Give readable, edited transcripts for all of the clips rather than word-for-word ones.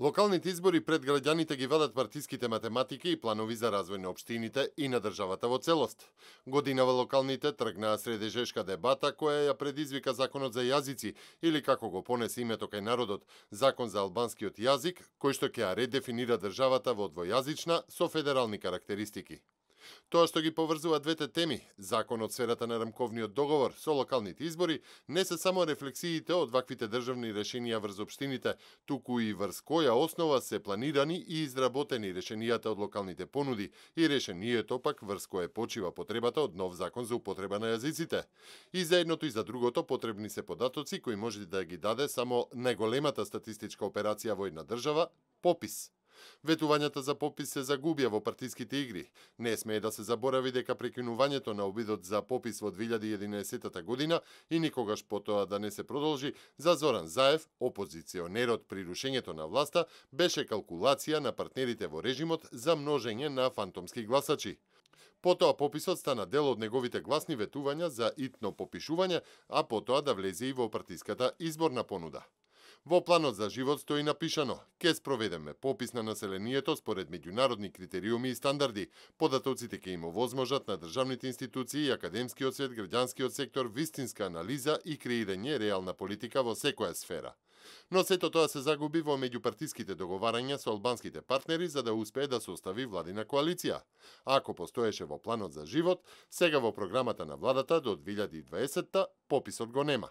Локалните избори пред граѓаните ги вадат партиските математики и планови за развој на општините и на државата во целост. Годинава локалните тргнаа средежешка дебата која ја предизвика законот за јазици или како го понесе името кај народот, закон за албанскиот јазик, кој што ќе ја редефинира државата во двојазична со федерални карактеристики. Тоа што ги поврзува двете теми, закон од сферата на рамковниот договор со локалните избори, не се само рефлексиите од ваквите државни решенија врз општините, туку и врз која основа се планирани и изработени решенијата од локалните понуди и решението пак врз кое почива потребата од нов закон за употреба на јазиците. И за едното и за другото потребни се податоци кои може да ги даде само најголемата статистичка операција во една држава – попис. Ветувањата за попис се загубија во партиските игри. Не смее да се заборави дека прекинувањето на обидот за попис во 2011 година и никогаш потоа да не се продолжи, за Зоран Заев, опозиционерот при рушењето на власта, беше калкулација на партнерите во режимот за множење на фантомски гласачи. Потоа пописот стана дел од неговите гласни ветувања за итно попишување, а потоа да влезе и во партиската изборна понуда. Во планот за живот стои напишано: ќе спроведеме попис на населението според меѓународни критериуми и стандарди. Податоците ќе им овозможат на државните институции и академскиот свет, граѓанскиот сектор, вистинска анализа и креирање реална политика во секоја сфера. Но сето тоа се загуби во меѓупартиските договарања со албанските партнери за да успее да состави владина коалиција. Ако постоеше во планот за живот, сега во програмата на владата до 2020 пописот го нема.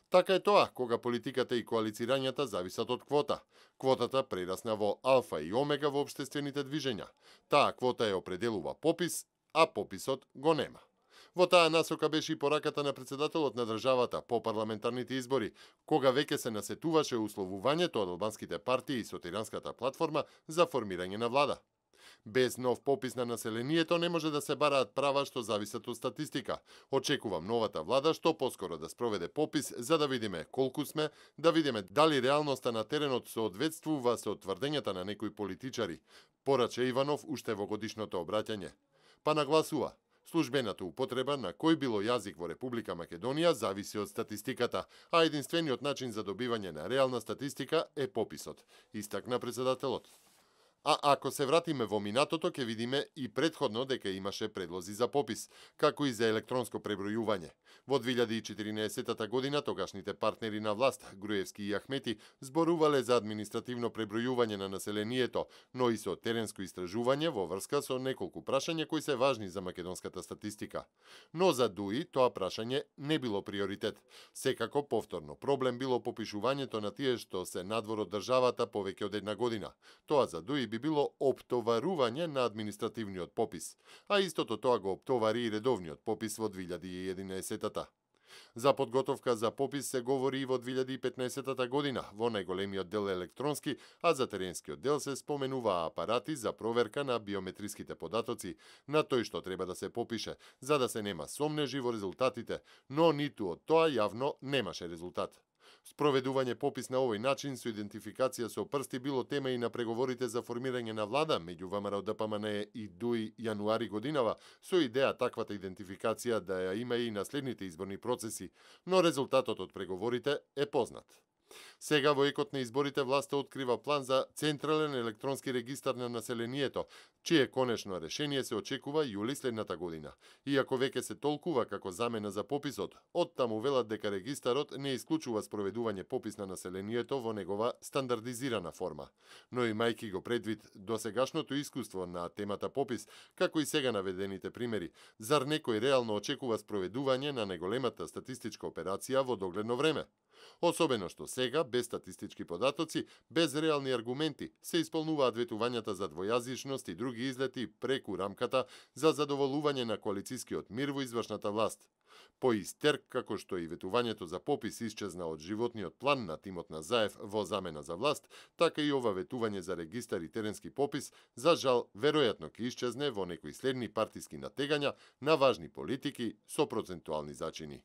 Така е тоа кога политиката и коалицирањата зависат од квота. Квотата прерасна во алфа и омега во општествените движења. Таа квота ја определува попис, а пописот го нема. Во таа насока беше и пораката на председателот на државата по парламентарните избори, кога веќе се насетуваше условувањето од албанските партии и сотиранската платформа за формирање на влада. Без нов попис на населението не може да се бараат права што зависат од статистика. Очекувам новата влада што поскоро да спроведе попис за да видиме колку сме, да видиме дали реалноста на теренот соодветствува со тврдењата на некои политичари, порача Иванов уште во годишното обраќање. Па нагласува: службената употреба на кој било јазик во Република Македонија зависи од статистиката, а единствениот начин за добивање на реална статистика е пописот, истакна председателот. А ако се вратиме во минатото, ќе видиме и предходно дека имаше предлози за попис, како и за електронско пребројување. Во 2014 година тогашните партнери на власт, Груевски и Ахмети, зборувале за административно пребројување на населението, но и со теренско истражување во врска со неколку прашања кои се важни за македонската статистика. Но за ДУИ тоа прашање не било приоритет. Секако повторно проблем било попишувањето на тие што се надвор од државата повеќе од една година. Тоа за ДУИ би било оптоварување на административниот попис, а истото тоа го оптовари и редовниот попис во 2011-та. За подготовка за попис се говори и во 2015 година, во најголемиот дел електронски, а за теренскиот дел се споменуваа апарати за проверка на биометриските податоци, на тој што треба да се попише, за да се нема сомнежи во резултатите, но ниту од тоа јавно немаше резултат. Спроведување попис на овој начин со идентификација со прсти било тема и на преговорите за формирање на влада меѓу ВМРО ДПМН и ДУИ јануари годинава, со идеја таквата идентификација да ја има и на следните изборни процеси, но резултатот од преговорите е познат. Сега во екот на изборите власта открива план за централен електронски регистар на населението, чие конечно решение се очекува јули следната година. Иако веќе се толкува како замена за пописот, оттаму велат дека регистарот не исклучува спроведување попис на населението во негова стандардизирана форма. Но имајќи го предвид досегашното искуство на темата попис, како и сега наведените примери, зар некој реално очекува спроведување на најголемата статистичка операција во догледно време? Особено што сега, без статистички податоци, без реални аргументи, се исполнуваат ветувањата за двојазичност и други излети преку рамката за задоволување на коалицискиот мир во извршната власт. Поистерк како што и ветувањето за попис исчезна од животниот план на тимот на Заев во замена за власт, така и ова ветување за регистар и теренски попис, за жал, веројатно ќе исчезне во некои следни партиски натегања на важни политики со процентуални зачини.